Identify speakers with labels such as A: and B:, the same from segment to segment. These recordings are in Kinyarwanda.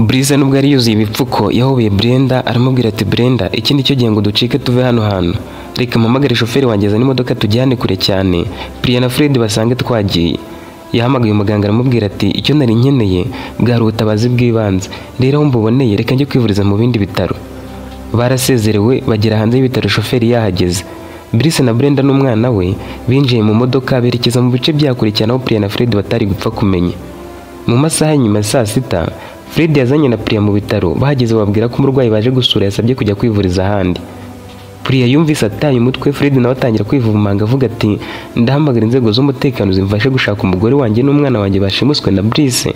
A: Brice nubwo yari yuzuye ibipfuko yahobeye Brenda aramubwira ati Brenda, iki ni cyo gihe ngo ducike tuve hano hantu. Reka mpamagare shoferi wanjye azane imodoka tujyane kure cyane. Priya na Fred basange twagiye. Yahamagaye umuganga aramubwira ati icyo nari nkeneye bwari ubutabazi bw'ibanze. Rero aho mbuboneye reka njye kwivuriza mu bindi bitaro. Barasezerewe bagera hanze y'ibitaro shoferi yahageze. Brice na Brenda n'umwana we binjiye mu modoka berekeza mu bice bya kure cyane aho Priya na Fred batari gupfa kumenya. Mu masaha nyuma ya saa sita, Fred yazanye na Priya mu bitaro. Bahageze bababwira ko umurwayi baje gusura yasabye kujya kwivuriza ahandi. Priya yumvise ataye umutwe, Fred nawe atangira kwivumanga avuga ati ndahamagara inzego z'umutekano zimfashe gushaka umugore wanjye n'umwana wanjye bashimuswe na Brice.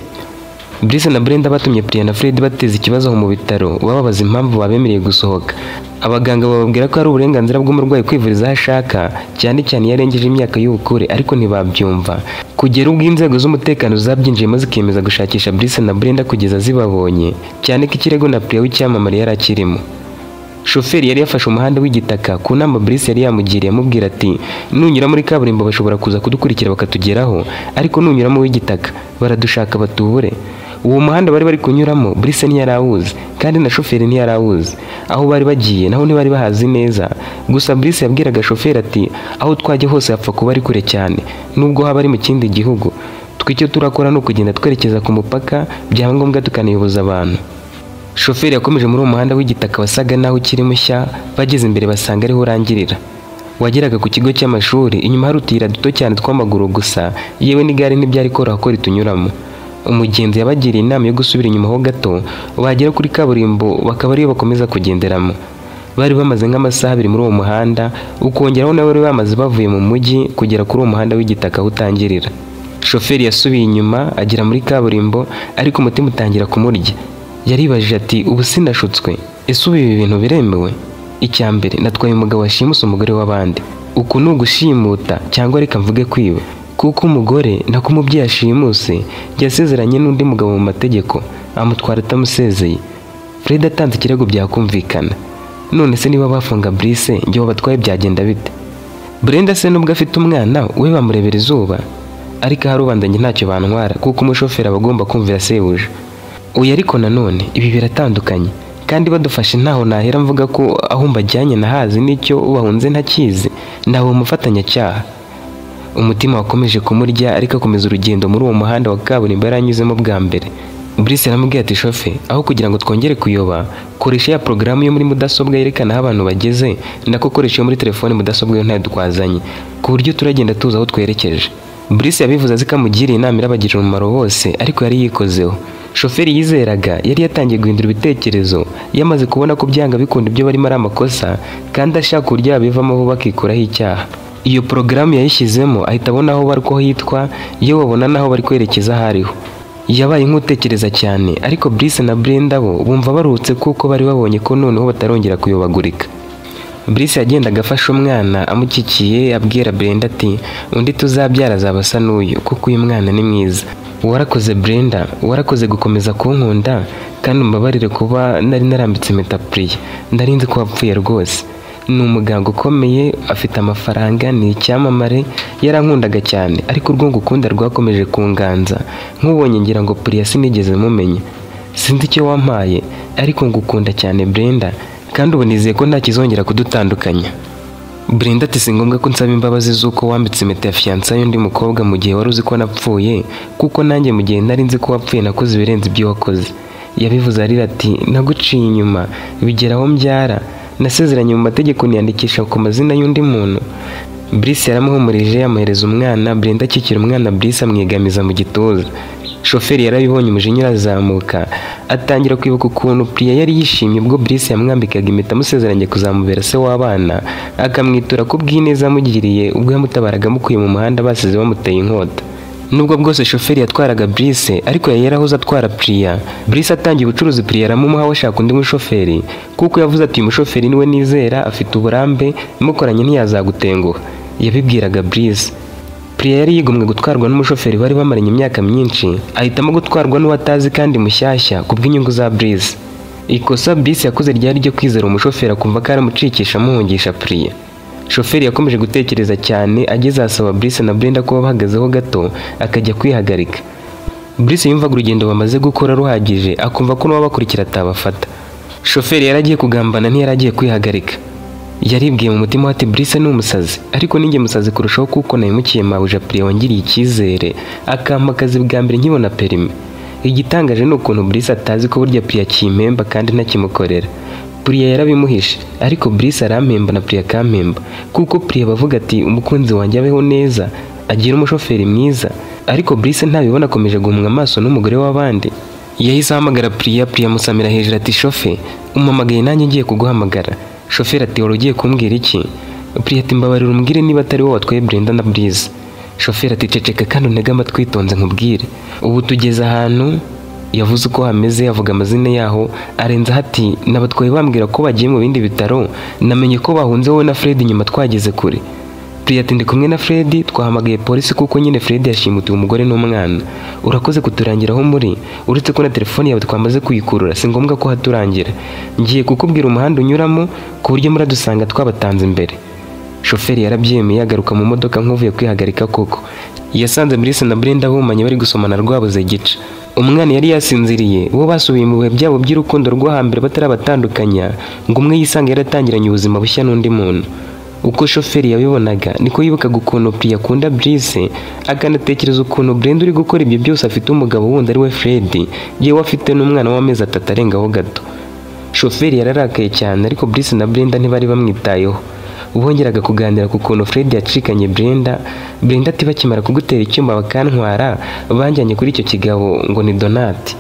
A: Brice na Brenda batumye Priya na Fred bateza ikibazo aho mu bitaro, bababaza impamvu babemereye gusohoka. Abaganga bababwira ko ari uburenganzira bw'umurwayi kwivuriza aho ashaka, cyane cyane iyo arengeje imyaka y'ubukure, ariko ntibabyumva. Kugera ubwo inzego z'umutekano zabyinjiyemo zikemeza gushakisha Brice na Brenda kugeza zibabonye, cyane ko ikirego na Priya w'icyamamare yari akirimo. Shoferi yari yafashe umuhanda w'igitaka ku nama Brice yari yamugiriye amubwira ati nunyura muri kaburimbo bashobora kuza kudukurikira bakatugeraho, ariko nunyura mu w'igitaka baradushaka batubure. Uwo muhanda bari bari kunyuramo Brice ntiyari awuzi kandi na shoferi ntiyari awuzi. Aho bari bagiye naho ntibari bahazi neza. Gusa Brice yabwiraga shoferi ati aho twajya hose hapfa kuba ari kure cyane, nubwo haba ari mu kindi gihugu. Twe icyo turakora ni ukugenda twerekeza ku mupaka, byaba ngombwa tukanayoboza abantu. Shoferi yakomeje muri uwo muhanda w'igitaka wasaga naho ukiri mushya, bageze imbere basanga ariho urangirira. Wageraga ku kigo cy'amashuri, inyuma hari utuyira duto cyane tw'amaguru gusa, yewe n'igare ntibyari koroha ko ritunyuramo. Umugenzi yabagiriye inama yo gusubira inyuma ho gato, bagera kuri kaburimbo bakaba ariyo bakomeza kugenderamo. Bari bamaze nk'amasaha abiri muri uwo muhanda, ukongeraho nabo bari bamaze bavuye mu mujyi kugera kuri uwo muhanda w'igitaka aho utangirira. Shoferi yasubiye inyuma agera muri kaburimbo, ariko umutima utangira kumurya. Yaribajije ati ubu sinashutswe, ese ubu ibi bintu biremewe? Icya mbere natwaye umugabo washimuse umugore w'abandi. Uku ni ugushimuta cyangwa reka mvuge kwiba, kuko umugore nako umubyeyi ashimuse yasezeranye n'undi mugabo mu mategeko amutwara atamusezeye. Fred atanze ikirego byakumvikana. None se niba bafunga Brice njye wabatwaye byagenda bite? Brenda se nubwo afite umwana we bamurebera izuba, ariko aharubanda njye ntacyo bantwara kuko umushoferi aba agomba kumvira sebuja. Oya ariko nanone ibi biratandukanye, kandi badufashe ntaho nahera mvuga ko aho mbajyanye nahazi n'icyo bahunze ntakizi, ntawe umufatanyacyaha. Umutima wakomeje kumurya ariko akomeza urugendo muri uwo muhanda wa kaburimbo yari anyuzemo bwa mbere. Brice aramubwira ati shofe, aho kugira ngo twongere kuyoba, koresha ya porogaramu yo muri mudasobwa yerekana aho abantu bageze, nako koresha iyo muri telefone mudasobwa yo ntayo twazanye, ku buryo turagenda tuzi aho twerekeje. Brice yabivuze azi ko amugiriye inama irabagirira umumaro bose, ariko yari yikozeho. Shoferi yizeraga yari yatangiye guhindura ibitekerezo, yamaze kubona ko byanga bikunda ibyo barimo ari amakosa, kandi ashaka uburyo yabivamo vuba akikuraho icyaha. Iyo porogaramu yayishyizemo ahita abona aho bari ko hitwa, iyo babona n'aho bari kwerekeza aho ariho. Yabaye nk'utekereza cyane, ariko Brice na Brenda bo bumva baruhutse kuko bari babonye ko noneho batarongera kuyobagurika. Brice yagendaga afashe umwana amukikiye abwira Brenda ati undi tuzabyara azaba asa n'uyu kuko uyu mwana ni mwiza. Warakoze Brenda, warakoze gukomeza kunkunda kandi umbabarire kuba nari narambitse impeta Priya, nari nzi ko wapfuye rwose. Ni umuganga ukomeye, afite amafaranga, ni icyamamare, yarankundaga cyane, ariko urwo ngukunda rwakomeje kunganza. Nkubonye ngira ngo Priya sinigeze mumenya. Sinzi icyo wampaye, ariko ngukunda cyane Brenda, kandi ubu nizeye ko nta kizongera kudutandukanya. Brenda ati si ngombwa ko nsaba imbabazi z'uko wambitse impeta ya fiyansaye y'undi mukobwa mu gihe wari uzi ko napfuye, kuko nanjye mu gihe nari nzi ko wapfuye nakoze ibirenze ibyo wakoze. Yabivuze arira ati naguciye inyuma, bigera aho mbyara, nasezeranye mu mategeko niyandikisha ku mazina y'undi muntu. Brice yaramuhumurije amuhereza umwana, Brenda akikira umwana Brice amwegamiza mu gituza. Shoferi yarabibonye umujinya urazamuka, atangira kwibuka ukuntu Priya yari yishimye ubwo Brice yamwambikaga impeta amusezeranye kuzamubera se w'abana, akamwitura ku bw'ineza amugiriye ubwo yamutabaraga amukuye mu muhanda basize bamuteye inkota. Nubwo bwose shoferi yatwaraga Brice, ariko yari yarahoze atwara Priya. Brice atangiye ubucuruzi Priya aramumuha ashaka undi mushoferi, kuko yavuze ati uyu mushoferi niwe nizera, afite uburambe, mukoranye ntiyazagutenguha. Yabibwiraga Brice. Priya yari yigomwe gutwarwa n'umushoferi bari bamaranye imyaka myinshi, ahitamo gutwarwa n'uwo atazi kandi mushyashya ku bw'inyungu za Brice. Ikosa Brice yakoze ryari ryo kwizera umushoferi akumva ko aramucikisha amuhungisha Priya. Shoferi yakomeje gutekereza cyane ageze asaba Brice na Brenda kuba bahagazeho gato akajya kwihagarika. Brice yumvaga urugendo bamaze gukora ruhagije, akumva ko n'uwabakurikira atabafata. Shoferi yaragiye kugambana, ntiyaragiye kwihagarika. Yaribwiye mu mutima ati Brice ni umusazi, ariko ninjye musazi kurushaho kuko nayimukiye mabuja Priya wangiriye icyizere, akampa akazi bwa mbere nkibona perime. Igitangaje ni ukuntu Brice atazi ko burya Priya akimpemba kandi ntakimukorera. Priya yarabimuhishe, ariko Brice arampemba na Priya akampemba, kuko Priya bavuga ati umukunzi wanjye abeho neza, agira umushoferi mwiza, ariko Brice ntabibona, akomeje guhumwa amaso n'umugore w'abandi. Yahise ahamagara Priya, Priya amusamira hejuru ati shofe, umpamagaye nanjye ngiye kuguhamagara. Shoferi ati wari ugiye kumbwira iki? Priya ati mbabarira umbwire niba atari wowe watwaye Brenda na Brice. Shoferi ati ceceka kandi untege amatwi witonze nkubwire. Ubu tugeze ahantu, yavuze uko hameze, avuga amazina yaho, arenzaho ati nabatwaye bambwira ko bagiye mu bindi bitaro, namenye ko bahunze wowe na Fred nyuma twageze kure. Priya ati ndi kumwe na Fred, twahamagaye polisi kuko nyine Fred yashimutiwe umugore n'umwana. Urakoze kuturangira aho muri, uretse ko na telefone yawe twamaze kuyikurura, si ngombwa ko haturangira. Ngiye kukubwira umuhanda unyuramo ku buryo muradusanga twabatanze imbere. Shoferi yarabyemeye, agaruka mu modoka nk'uvuye kwihagarika koko. Yasanze Brice na Brenda bumanye bari gusomana rwabuze gica. Umwana yari yasinziriye, bo basubiye mu bihe byabo by'urukundo rwo hambere batarabatandukanya, ngo umwe yisange yaratangiranye ubuzima bushya n'undi muntu. Uko shoferi yabibonaga niko yibukaga ukuntu Priya akunda Brice, akanatekereza ukuntu Brenda uri gukora ibyo byose afite umugabo wundi ari we Fred, yewe afite n'umwana w'amezi 3 arengaho gato. Shoferi yararakaye cyane, ariko Brice na Brenda ntibari bamwitayeho. Bongeraga kuganira ku kuntu Fred yacikanye Brenda. Brenda ati bakimara kugutera icyuma bakantwara, banjyanye kuri icyo kigabo ngo ni Donat.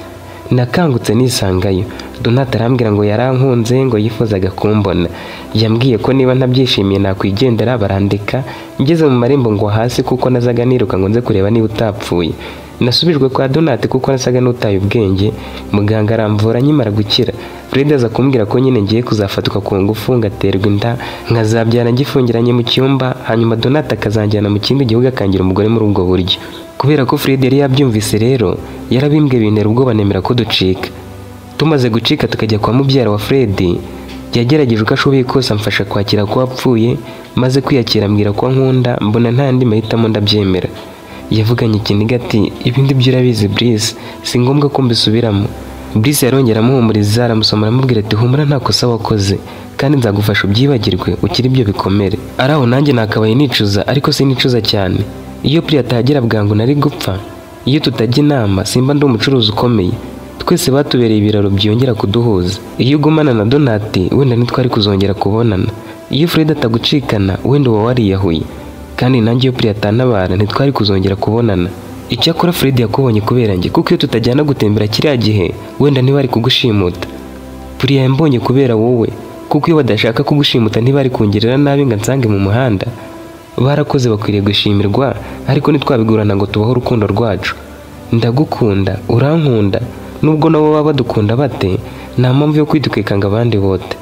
A: Nakangutse nisangayo. Donat arambwira ngo yarankunze, ngo yifuzaga kumbona. Yambwiye ko niba ntabyishimiye nakwigendera, barandika. Ngeze mu marembo ngo hasi kuko nazaga niruka ngo nze kureba niba utapfuye. Nasubijwe kwa Donat kuko nasaga n'utaye ubwenge, muganga aramvura nkimara gukira. Fred aza kumbwira ko nyine ngiye kuzafatwa ku ngufu ngaterwa inda, nkazabyara ngifungiranye mu cyumba, hanyuma Donat akazanjyana mu kindi gihugu akangira umugore muri ubwo buryo. Kubera ko Fred yari yabyumvise rero, yarabimbwe bintera ubwoba nemera ko ducika. Tumaze gucika tukajya kwa mubyara wa Fred, yagerageje uko ashoboye kose amfasha kwakira ko apfuye, maze kwiyakira ambwira ko nkunda, mbona nta yandi mahitamo ndabyemera. Yavuganye ikiniga ati ibindi byo urabizi Brice, si ngombwa ko mbisubiramo. Brice yarongera amuhumuriza, aramusoma aramubwira ati humura nta kosa wakoze, kandi nzagufasha ubyibagirwe ukiri ibyo bikomere. Ari aho nanjye nakabaye nicuza, ariko sinicuza cyane. Iyo Priya atahagera bwangu nari gupfa. Iyo tutajya inama simba ndi umucuruzi ukomeye. Twese batubereye ibiraro byongera kuduhuza. Iyo ugumana na Donati wenda ntitwari kuzongera kubonana. Iyo Fred atagucikana wenda uba wariyahuye. Kandi nanjye iyo Priya atantabara ntitwari kuzongera kubonana. Icyakora Fred yakubonye kubera njye, kuko iyo tutajyana gutembera kiriya gihe wenda ntibari kugushimuta. Priya yambonye kubera wowe, kuko iyo badashaka kugushimuta ntibari kungirira nabi ngo nsange mu muhanda. Barakoze bakwiriye gushimirwa, ariko ntitwabigurana ngo tubaho urukundo rwacu. Ndagukunda, urankunda, nubwo nabo baba badukunda bate, nta mpamvu yo kwitwika ngo abandi bote.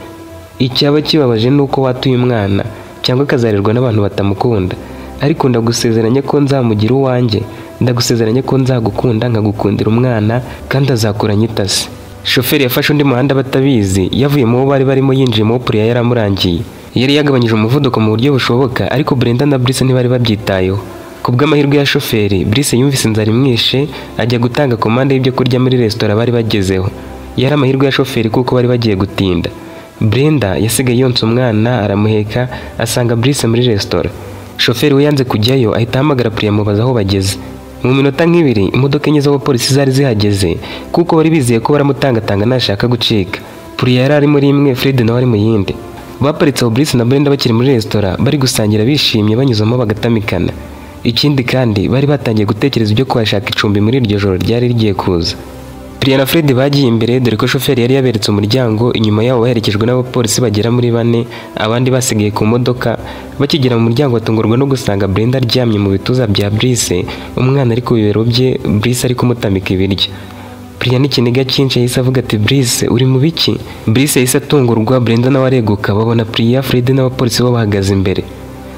A: Icyaba kibabaje nuko watuye umwana cyangwa akazarerwa n'abantu batamukunda, ariko ndagusezeranya ko nzamugira uwanjye, ndagusezeranya ko nzagukunda nkagukundira umwana kandi azakura nyitase. Shoferi yafashe undi muhanda batabizi, yavuye mu bo bari barimo yinjiye mu Priya yaramurangiye. Yari yagabanyije umuvuduko mu buryo bushoboka, ariko Brenda na Brice ntibari babyitayeho. Ku bw'amahirwe ya shoferi, Brice yumvise inzara imwishe, ajya gutanga komande y'ibyo kurya muri resitora bari bagezeho. Yari amahirwe ya shoferi kuko bari bagiye gutinda. Brenda yasigaye yonsa umwana aramuheka, asanga Brice muri resitora. Shoferi we yanze kujyayo, ahita ahamagara Priya amubaza aho bageze. Mu minota nk'ibiri imodoka enye z'abapolisi zari zihageze, kuko bari bizeye ko baramutangatanga nashaka gucika. Priya yari ari muri imwe, Fred nawe ari mu yindi. Baparitse aho Brice na Brenda bakiri muri resitora, bari gusangira bishimye banyuzamo bagatamikana. Ikindi kandi bari batangiye gutekereza ibyo kuhashaka icumbi muri iryo joro ryari rigiye kuza. Priya na Fred bagiye imbere, dore ko shoferi yari yaberetse umuryango, inyuma yabo baherekejwe n'abapolisi bagera muri 4, abandi basigaye ku modoka. Bakigera mu muryango batungurwa no gusanga Brenda aryamye mu bituza bya Brice, umwana ari ku bibero bye, Brice ari kumutamika ibiryo. Priya n'ikiniga cyinshi yahise avuga ati Brice uri mu biki? Brice yahise atungurwa, Brenda nawe areguka, babona Priya, Fred n'abapolisi bo bahagaze imbere.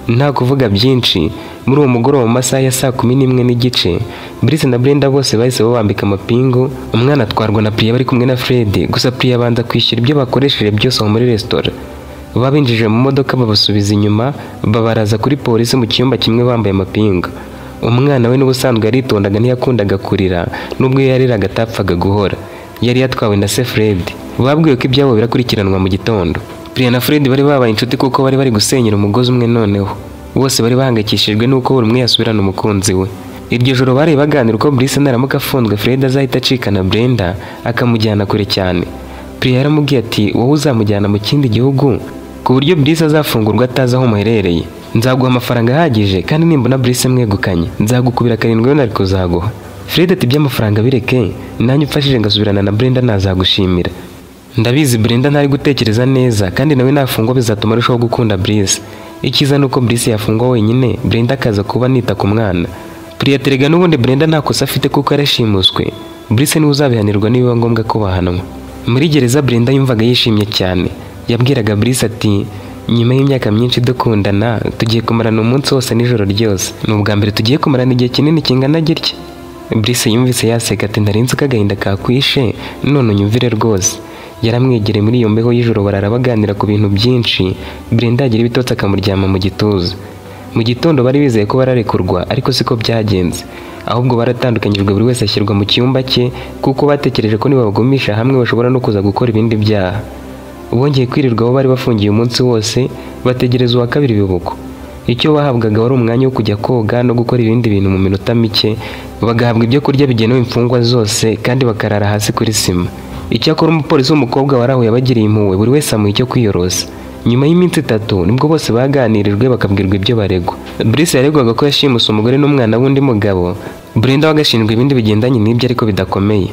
A: Nta kuvuga byinshi, muri uwo mugoroba mu masaha ya 11:30, Brice na Brenda bose bahise babambika amapingu, umwana atwarwa na Priya bari kumwe na Fred, gusa Priya abanza kwishyura ibyo bakoresheje byose aho muri resitora. Babinjije mu modoka babasubiza inyuma, babaraza kuri polisi mu cyumba kimwe bambaye amapingu. Umwana we n'ubusanzwe yaritondaga, ntiyakundaga kurira, nubwo iyo yariraga atapfaga guhora. Yari yatwawe na se Fred. Babwiwe ko ibyabo birakurikiranwa mu gitondo. Priya na Fred bari babaye inshuti kuko bari bari gusenyera umugozi umwe. Noneho bose bari bahangayikishijwe n'uko buri umwe yasubirana umukunzi we. Iryo joro bari baganira uko Brice naramuka afunzwe, Fred azahita acikana Brenda akamujyana kure cyane. Priya yaramubwiye ati wowe uzamujyana mu kindi gihugu ku buryo Brice azafungurwa atazi aho muherereye. Nzaguha amafaranga ahagije, kandi nimbona Brice mwegukanye nzagukubira 7 yo nari kuzaguha. Fred ati iby'amafaranga bireke, nanjye umfashije ngasubirana na Brenda nazagushimira. Ndabizi Brenda ntari gutekereza neza, kandi nawe nafungwa bizatuma arushaho gukunda Brice. Icyiza nuko Brice yafungwa wenyine, Brenda akaza kuba nita ku mwana. Priya terega n'ubundi Brenda nta kosa afite kuko yarashimuswe. Brice niwe uzabihanirwa nibiba ngombwa ko bahanwa. Muri gereza Brenda yumvaga yishimye cyane. Yabwiraga Brice ati nyuma y'imyaka myinshi dukundana, tugiye kumarana umunsi wose n'ijoro ryose. Ni ubwa mbere tugiye kumarana igihe kinini kingana gitya. Brice yumvise yaseka ati nari nzi ko agahinda kakwishe, none unyumvire rwose. Yaramwegereye muri iyo mbeho y'ijoro, barara baganira ku bintu byinshi. Brenda yagira ibitotsi akamuryama mu gituza. Mu gitondo bari bizeye ko bararekurwa, ariko siko byagenze. Ahubwo baratandukanyijwe, buri wese ashyirwa mu cyumba cye, kuko batekereje ko nibabagumisha hamwe bashobora no kuza gukora ibindi byaha. Bongeye kwirirwa aho bari bafungiye umunsi wose, bategereza uwa kabiri bibuko. Icyo bahabwaga wari umwanya wo kujya koga no gukora ibindi bintu mu minota mike, bagahabwa ibyo kurya bigenewe imfungwa zose, kandi bakarara hasi kuri sima. Icyakora umupolisi w'umukobwa wari aho yabagiriye impuhwe, buri wese amuha icyo kwiyorosa. Nyuma y'iminsi 3 nibwo bose baganirijwe bakabwirwa ibyo baregwa. Brice yaregwaga ko yashimuse umugore n'umwana w'undi mugabo, Brenda we agashinjwa ibindi bigendanye n'ibyo ariko bidakomeye.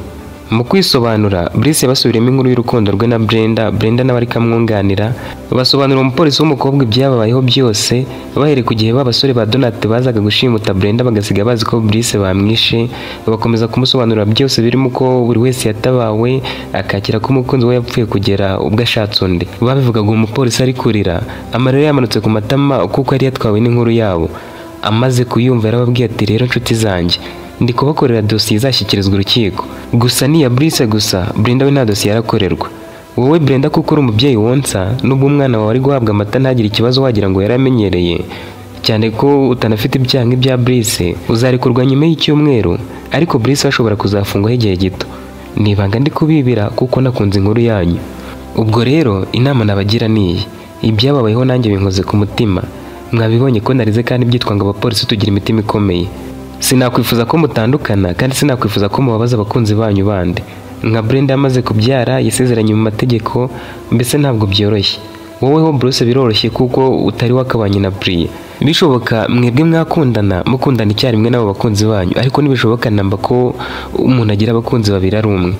A: Mu kwisobanura, Brice yabasubiriyemo inkuru y'urukundo rwe na Brenda, Brenda nawe ariko amwunganira, basobanurira umupolisi w'umukobwa ibyababayeho byose, bahereye ku gihe ba basore ba Donat bazaga gushimuta Brenda bagasiga bazi ko Brice bamwishe, bakomeza kumusobanurira byose birimo uko buri wese yatabawe, akakira ko umukunzi we yapfuye kugera ubwo ashatse undi. Babivugaga uwo mupolisi ari kurira, amarira yamanutse ku matama kuko yari yatwawe n'inkuru yabo. Amaze kuyumva yarababwiye ati rero nshuti zanjye, ndi kubakorera dosiye izashyikirizwa urukiko. Gusa ni iya Brice gusa, Brenda we nta dosiye yarakorerwa. Wowe Brenda kuko uri umubyeyi wonsa, nubwo umwana wawe ari guhabwa amata ntagire ikibazo wagira ngo yaramenyereye, cyane ko utanafite ibyaha nk'ibya Brice, uzarekurwa nyuma y'icyumweru, ariko Brice ashobora kuzafungwaho igihe gito. Ni ibanga ndi kubibira kuko nakunze inkuru yanyu. Ubwo rero inama nabagira ni iyi, ibyababayeho nanjye binkoze ku mutima. Mwabibonye ko narize kandi byitwa ngo abapolisi tugira imitima ikomeye. Sinakwifuza ko mutandukana, kandi sinakwifuza ko mubabaza abakunzi banyu bandi. Nka Brenda yamaze kubyara, yasezeranye mu mategeko, mbese ntabwo byoroshye. Wowe ho Bruce biroroshye kuko utari wakabanye na Priya. Bishoboka mwebwe mwakundana, mukundana icyarimwe n'abo bakunzi banyu, ariko ntibishoboka namba ko umuntu agira abakunzi babiri ari umwe.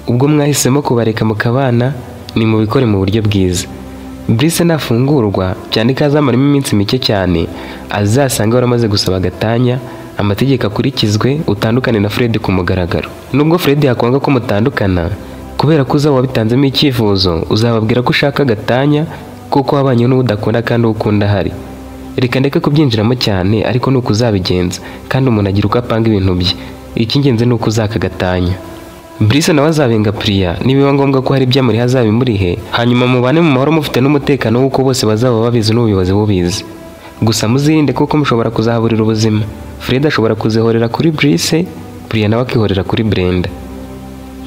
A: Ubwo mwahisemo kubareka mukabana, ni mubikore mu buryo bwiza. Brice nafungurwa, cyane ko azamaramo iminsi mike cyane, azasanga waramaze gusaba agatanya, amategeko akurikizwe, utandukane na Fred ku mugaragaro. Nubwo Fred yakwanga ko mutandukana, kubera ko uzaba wabitanzemo icyifuzo, uzababwira ko ushaka agatanya kuko wabanye n'uwo udakunda kandi uwo ukunda ahari. Reka ndeke kubyinjiramo cyane, ariko nuko uzabigenza, kandi umuntu agira uko apanga ibintu bye. Icy'ingenzi ni uko uzaka agatanya. Brice nawe azabenga Priya, nibiba ngombwa ko hari ibyo amuriha azabimurihe, hanyuma mubane mu mahoro mufite n'umutekano w'uko bose bazaba babizi n'ubuyobozi bubizi. Gusa muzirinde kuko mushobora kuzahaburira ubuzima. Fred ashobora kuzihorera kuri Brice, Priya nawe akihorera kuri Brenda.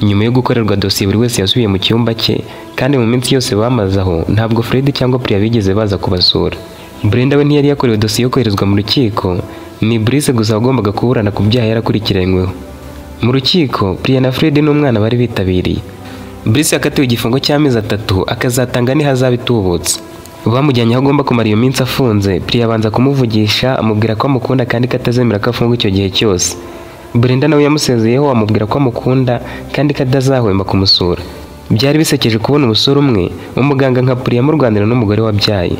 A: Nyuma yo gukorerwa dosiye buri wese yasubiye mu cyumba cye, kandi mu minsi yose bamaze aho ntabwo Fred cyangwa Priya bigeze baza kubasura. Brenda we ntiyari yakorewe dosiye yo koherezwa mu rukiko, ni Brice gusa wagombaga kuburana ku byaha yarakurikiranyweho. Mu rukiko, Priya na Fred n'umwana bari bitabiriye. Brice yakatiwe igifungo cy'amezi 3 akazatanga n'ihazabu itubutse. Bamujyanye aho agomba kumara iyo minsi afunze, Priya abanza kumuvugisha amubwira ko amukunda kandi ko atazemera ko afungwa icyo gihe cyose. Brenda nawe yamusezeyeho amubwira ko amukunda kandi ko atazahwema kumusura. Byari bisekeje kubona umusore umwe, umuganga nka Priya amurwanira n'umugore wabyaye.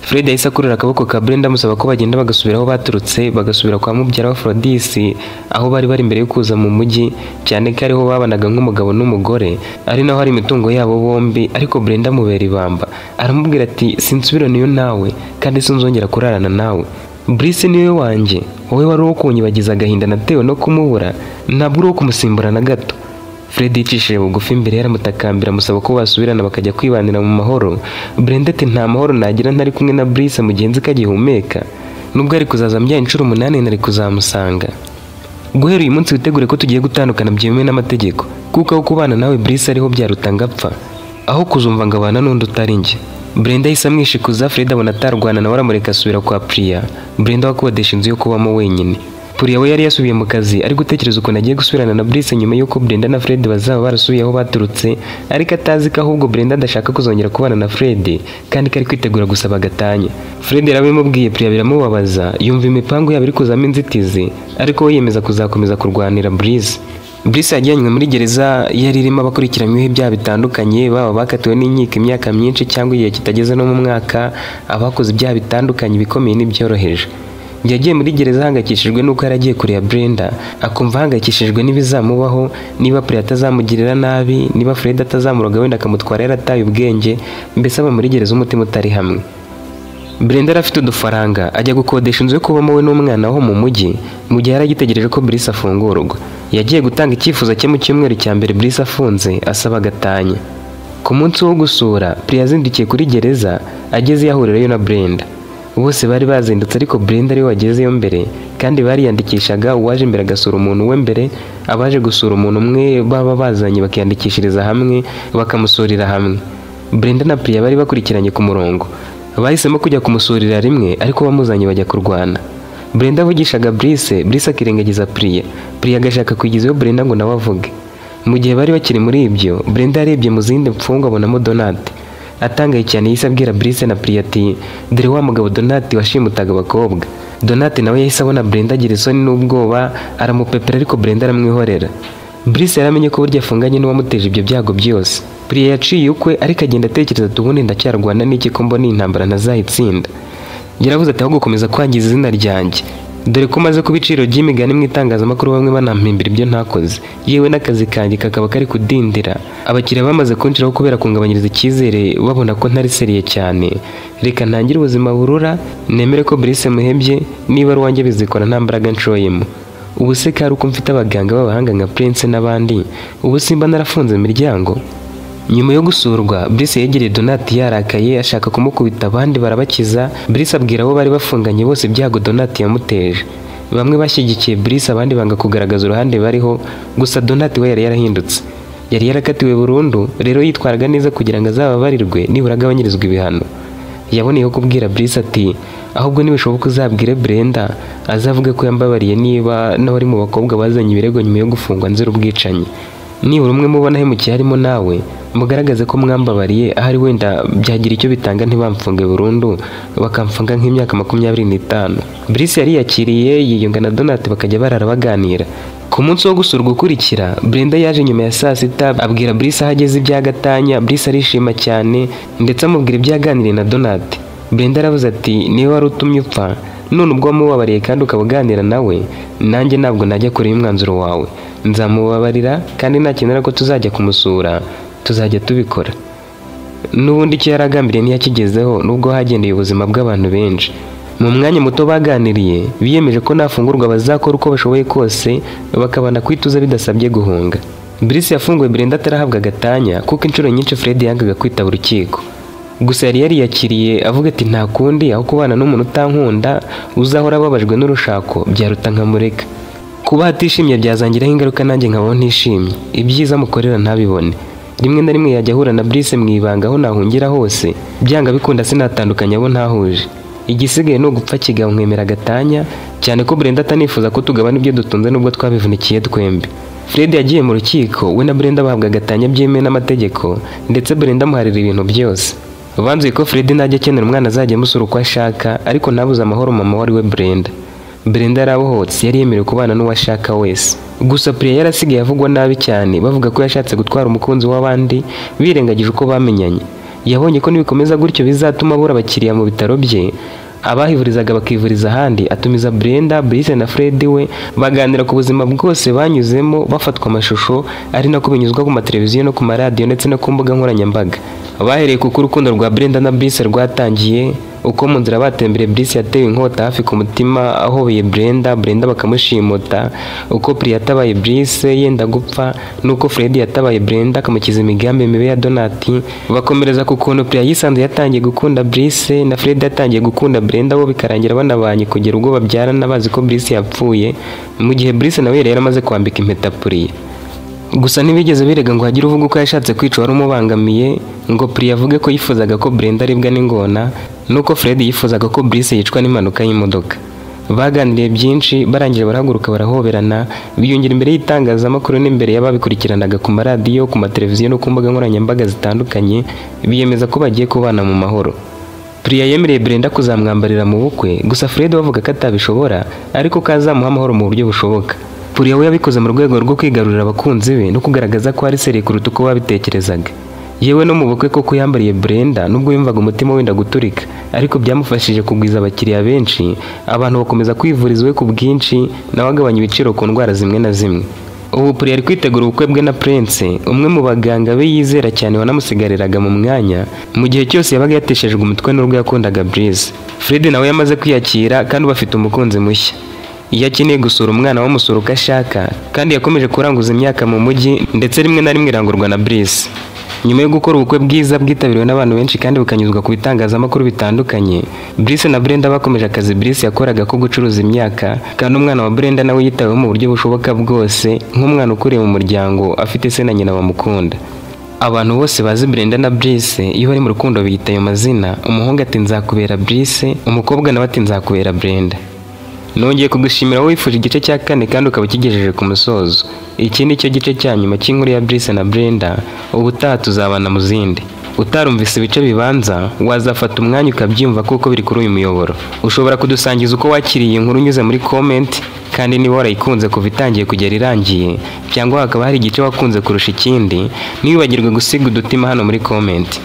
A: Fred yahise akurura akaboko ka Brenda amusaba ko bagenda bagasubira aho baturutse, bagasubira kwa mubyara wa Afrodis, aho bari bari mbere yo kuza mu mujyi, cyane ko ariho babanaga nk'umugabo n'umugore, ari naho hari imitungo yabo bombi, ariko Brenda amubera ibamba. Aramubwira ati sinsubira niyo nawe, kandi sinzongera kurarana nawe. Brice niwe wanjye, wowe wari uwo kunyibagiza agahinda natewe no kumubura, ntabwo uri uwo kumusimbura na gato. Fred yicishije bugufi imbere yaramutakambira amusaba ko basubirana bakajya kwibanira mu mahoro. Brenda ati nta mahoro nagira ntari kumwe na Brice mugenzi ko agihumeka. Nubwo ari kuzaza mbyaye inshuro 8 nari kuzamusanga. Guhera uyu munsi witegure ko tugiye gutandukana byemewe n'amategeko, kuko aho kubana nawe Brice ariho byaruta ngapfa, aho kuzumva ngo abana n'undi utari njye. Brenda yahise amwishikuza. Fred abona atarwana nawe aramureka asubira kwa Priya. Brenda wakodesha inzu yo kubamo wenyine. Priya we yari yasubiye mu kazi ari gutekereza ukuntu agiye gusubirana na Brice nyuma y'uko Brenda na Fred bazaba barasubiye aho baturutse, ariko atazi ko ahubwo Brenda adashaka kuzongera kubana na Fred kandi ko ari kwitegura gusaba gatanya. Fred yarabimubwiye, Priya biramubabaza, yumva imipango yabo iri kuzamo inzitizi, ariko we yemeza kuzakomeza kurwanira Brice. Brice yajyanywe muri gereza yari irimo abakurikiranyweho ibyaha bitandukanye, baba bakatiwe n'inkiko imyaka myinshi cyangwa igihe kitageze no mu mwaka, abakoze ibyaha bitandukanye bikomeye n'ibyoroheje. Yagiye muri gereza ahangayikishijwe n'uko yari agiye kureba Brenda, akumva ahangayikishijwe n'ibizamubaho, niba Priya atazamugirira nabi, niba Fred atazamuroga wenda akamutwara yarataye ubwenge, mbese aba muri gereza umutima utari hamwe. Brenda yari afite udufaranga ajya gukodesha inzu yo kubamo we n'umwana wo mu mujyi, mu gihe yari agitegereje ko Brice afungurwa. Yagiye gutanga icyifuzo cye mu cyumweru cya mbere Brice afunze, asaba gatanya. Ku munsi wo gusura, Priya yazindukiye kuri gereza, ageze yahurirayo na Brenda. Bose bari bazindutse ariko Brenda ariwe wagezeyo mbere, kandi bariyandikishaga uwaje mbere agasura umuntu we mbere, abaje gusura umuntu umwe baba bazanye bakiyandikishiriza hamwe, bakamusurira hamwe. Brenda na Priya bari bakurikiranye ku murongo. Bahisemo kujya kumusurira rimwe, ariko bamuzanye bajya kurwana. Brenda avugishaga Brice, Brice akirengagiza Priya. Priya agashaka kwigizayo Brenda ngo nawe avuge. Mu gihe bari bakiri muri ibyo, Brenda yarebye mu zindi mfungwa abonamo Donat. Atangaye cyane yahise abwira Brice na Priya ati dore wa mugabo Donat washimutaga abakobwa. Donat nawe yahise abona Brenda agira isoni n'ubwoba, aramupepera ariko Brenda aramwihorera. Brice yaramenye ko burya afunganye n'uwamuteje ibyo byago byose. Priya yaciye ukwe ariko agenda atekereza ati ubundi ndacyarwana n'iki ko mbona intambara ntazayitsinda. Yaravuze ati aho gukomeza kwangiza izina ryanjye, dore ko maze kuba iciro ry'imigani mu itangazamakuru bamwe banampimbira ibyo ntakoze, yewe n'akazi kanjye kakaba kari kudindira, abakiriya bamaze kunshiraho kubera kungabanyiriza icyizere babona ko ntari seriye cyane. Reka ntangire ubuzima burura, nemere ko Brice muhebye, niba ari uwanjye bizikora nta mbaraga nshoyemo. Ubu se kari uko mfite abaganga b'abahanga nka Prince n'abandi, ubu simba narafunze imiryango. Nyuma yo gusurwa, Brice yegereye Donat yarakaye ashaka kumukubita, abandi barabakiza. Brice abwira abo bari bafunganye bose ibyago Donat yamuteje. Bamwe bashyigikiye Brice, abandi banga kugaragaza uruhande bariho, gusa Donat we yari yarahindutse. Yari yarakatiwe burundu, rero yitwaraga neza kugira ngo azababarirwe nibura agabanyirizwe ibihano. Yaboneyeho kubwira Brice ati ahubwo nibishoboka uzabwire Brenda azavuge ko yambabariye niba nawe ari mu bakobwa bazanye ibirego nyuma yo gufungwa nzira ubwicanyi. Nibura umwe mubona ahemukiye harimo nawe, mugaragaze ko mwambabariye, ahari wenda byagira icyo bitanga ntibamfunge burundu, bakamfunga nk'imyaka 25. Brice yari yakiriye yiyunga na Donat bakajya barara baganira. Ku munsi wo gusurwa ukurikira, Brenda yaje nyuma ya saa sita abwira Brice aho ageze ibya gatanya. Brice arishima cyane ndetse amubwira ibyo yaganiriye na Donat. Brenda aravuze ati niba wari utumye upfa, none ubwo wamubabariye kandi ukaba uganira nawe, nanjye ntabwo najya kure y'umwanzuro wawe. Nzamubabarira kandi nakenera ko tuzajya kumusura, tuzajya tubikora. N'ubundi icyo yaragambiriye ntiyakigezeho, nubwo hagendeye ubuzima bw'abantu benshi. Mu mwanya muto baganiriye, biyemeje ko nafungurwa bazakora uko bashoboye kose bakabana kwituza bidasabye guhunga. Brice yafunguwe Brenda atarahabwa gatanya, kuko inshuro nyinshi Fred yangaga kwitaba urukiko. Gusa yari yariyakiriye avuga ati nta kundi, aho kubana n'umuntu utankunda uzahora ababajwe n'urushako byaruta nkamureka. Kuba atishimye byazangiraho ingaruka nanjye nkabaho ntishimye, ibyiza mukorera ntabibone. Rimwe na rimwe yajya ahura na Brice mu ibanga aho nahungira hose, byanga bikunda sinatandukanya abo ntahuje. Igisigaye ni ugupfa kigabo nkemera gatanya, cyane ko Brenda atanifuza ko tugabana ibyo dutunze nubwo twabivunikiye twembi. Fred yagiye mu rukiko, we na Brenda bahabwa gatanya byemewe n'amategeko, ndetse Brenda amuharira ibintu byose. Banzuye ko Fred najya akenera umwana azajya amusura uko ashaka, ariko ntabuze amahoro mama wari we Brenda. Brenda yarabohotse, yari yemerewe kubana n'uwo ashaka wese. Gusa Priya yarasigaye avugwa nabi cyane, bavuga ko yashatse gutwara umukunzi w'abandi, birengagije uko bamenyanye. Yabonye ko nibikomeza gutyo bizatuma abura abakiriya mu bitaro bye, abahivurizaga bakivuriza ahandi. Atumiza Brenda, Brice na Fred we baganira ku buzima bwose banyuzemo, bafatwa amashusho ari nako binyuzwa ku mateleviziyo no ku maradiyo ndetse no ku mbuga nkoranyambaga. Bahereye kuko urukundo rwa Brenda na Brice rwatangiye, uko mu nzira batembere Brice yatewe inkota hafi ku mutima ahobeye Brenda, Brenda bakamushimuta, uko Priya yatabaye Brice yenda gupfa, nuko Fred yatabaye Brenda akamukiza imigambi mibi ya Donati. Bakomereza ku kuntu Priya yisanze yatangiye gukunda Brice na Fred yatangiye gukunda Brenda, bo bikarangira banabanye kugera ubwo babyarana bazi ko Brice yapfuye, mu gihe Brice nawe yari yaramaze kwambika impeta Priya. Gusa ntibigeze birega ngo hagire uvuga uko yashatse kwica wari umubangamiye, ngo Priya avuge ko yifuzaga ko Brenda aribwa n'ingona, nuko Fred yifuzaga ko Brice yicwa n'impanuka y'imodoka. Baganiriye byinshi, barangije barahaguruka barahoberana, biyongera imbere y'itangazamakuru n'imbere y'ababikurikiranaga ku maradiyo, ku mateleviziyo no ku mbuga nkoranyambaga zitandukanye, biyemeza ko bagiye kubana mu mahoro. Priya yemereye Brenda kuzamwambarira mu bukwe, gusa Fred we avuga ko atabishobora, ariko ko azamuha amahoro mu buryo bushoboka. Priya we yabikoze mu rwego rwo kwigarurira abakunzi be no kugaragaza ko ari seri kuruta uko babitekerezaga. Yewe no mu bukwe koko yambariye Brenda nubwo yumvaga umutima wenda guturika, ariko byamufashije kugwiza abakiriya benshi, abantu bakomeza kwivuriza iwe ku bwinshi, nawe agabanya ibiciro ku ndwara zimwe na zimwe. Ubu Priya ari kwitegura ubukwe bwe na Prince, umwe mu baganga be yizera cyane wanamusigariraga mu mwanya mu gihe cyose yabaga yateshejwe umutwe n'urwo yakundaga Brice. Fred nawe yamaze kwiyakira kandi ubu afite umukunzi mushya. Iyo akeneye gusura umwana we uko ashaka, kandi yakomeje kuranguza imyaka mu mujyi, ndetse rimwe na rimwe irangurwa na Brice. Nyuma yo gukora ubukwe bwiza bwitabiriwe n'abantu benshi kandi bukanyuzwa ku bitangazamakuru bitandukanye, Brice na Brenda bakomeje akazi Brice yakoraga ko gucuruza imyaka, kandi umwana wa Brenda nawe yitaweho mu buryo bushoboka bwose nk'umwana ukuriye mu muryango afite se na nyina bamukunda. Abantu bose bazi Brenda na Brice iyo bari mu rukundo biyita ayo mazina, umuhungu ati nzakubera Brice, umukobwa nawe ati nzakubera Brenda. Nongeye kugushimira wowe wifuje igice cya kane kandi ukaba ukigejeje ku musozo. Iki ni cyo gice cya nyuma cy'inkuru ya Brice na Brenda, ubutaha tuzabana mu zindi. Utarumvise ibice bibanza, wazafata umwanya ukabyumva kuko biri kuri uyu muyoboro. Ushobora kudusangiza uko wakiriye iyi nkuru unyuze muri comment, kandi niba warayikunze kuva itangiye kugera irangiye, cyangwa hakaba hari igice wakunze kurusha ikindi, ntiwibagirwe gusiga udutima hano muri comment.